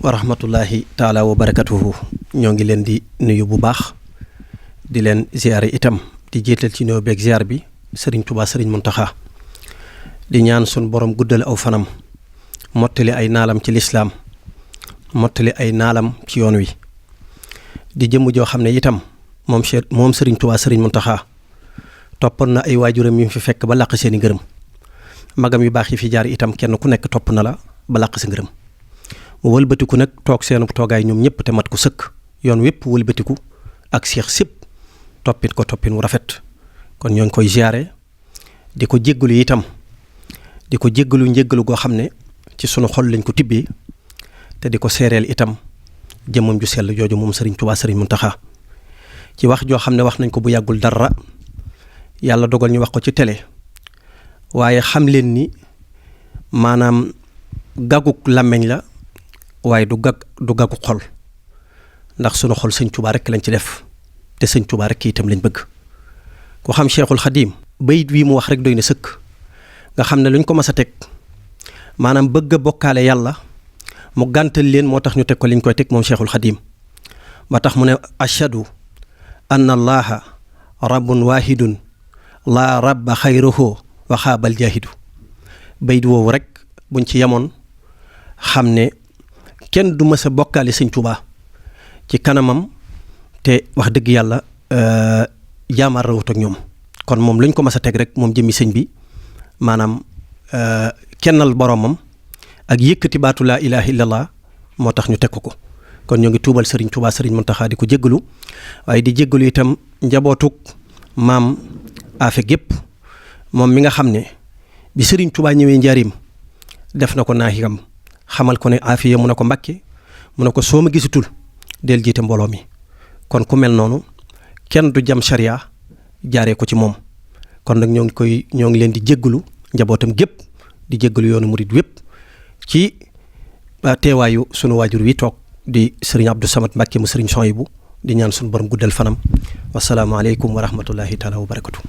wa rahmatullahi taala wa barakatuhu. ñoo ngi leen di nuyu bu baax di leen ziare itam di jiital ci nuyoo beeg ziar bi Serigne Touba Serigne Mountakha di ñaan sun borom guddal aw fanam mottali ay naalam ci lislaam mottali ay naalam ci yoon wi di jëmm joo xam ne itam moom Serigne Touba Serigne Mountakha toppoon na ay waajuram yi fi fekk ba làq seeni ngërëm magam yu baax yi fi jaar itam kenn ku nekk topp na la ba làq sa ngërëm mu wëlbatiku nag toog seenu toogaay ñoom ñëpp te mat ko sëkk yoon wépp wëlbatiku ak seex sépp toppit ko toppin wu rafet kon ñoo ngi koy ziare di ko jéggalu itam di ko jéggalu njéggalu goo xam ne ci sunu xol lañ ko tibbee te di ko seereel itam jëmmam ju sell jooju moom Serigne Touba Serigne Mountakha ci wax joo xam ne wax nañ ko bu yàggul dara yàlla dogal ñu wax ko ci télé waaye xam leen ni maanaam gàgguk làmmeñ la waaye du gàggu xol ndax sunu xol sëñ Touba rek lañ ci def te sëñ Touba rek itam lañ bëgg ku xam Cheikhul Khadim bayit wii mu wax rek doy na sëkk nga xam ne luñ ko mas a teg maanaam bëgg a bokkaale yàlla mu gàntal leen moo tax ñu teg ko liñ koy teg moom Cheikhul Khadim ba tax mu ne ashhadu anna allaha rabbun wahidun laa rabba xayruhu wa xaabal jaahidu bayit woowu rek buñ ci yemoon xam ne kenn du mës a bokkaale sëñ Touba ci kanamam te wax dëgg yàlla jaamaar rawut ak ñoom kon moom luñ ko mës a teg rek moom jëmmi sëñ bi maanaam kennal boromam ak yëkkati baatu laa ilaha illallah moo tax ñu teg ko kon ñoo ngi tuubal Serigne Touba Serigne Mountakha di ko jéggalu waaye di jéggalu itam njabootug maam Afe gépp moom mi nga xam ne bi Serigne Touba ñëwee njaarim def na ko naaxigam xamal ko ne Afiya mu ne ko Mbàkke mu ne ko soo ma gisatul del jiite mbooloo mi kon ku mel noonu kenn du jam sharia jaaree ko ci moom kon nag ñoo ngi leen di jéggalu njabootam gépp di jéggalu yoonu murid wépp ci teewaayu sunu waajur wi toog di Serigne Abdou Samad Mbàkke mu Serigne Souhaïbou di ñaan sunu borom guddal fanam wassalaamu aleykum wa rahmatullahi taala wa barakatu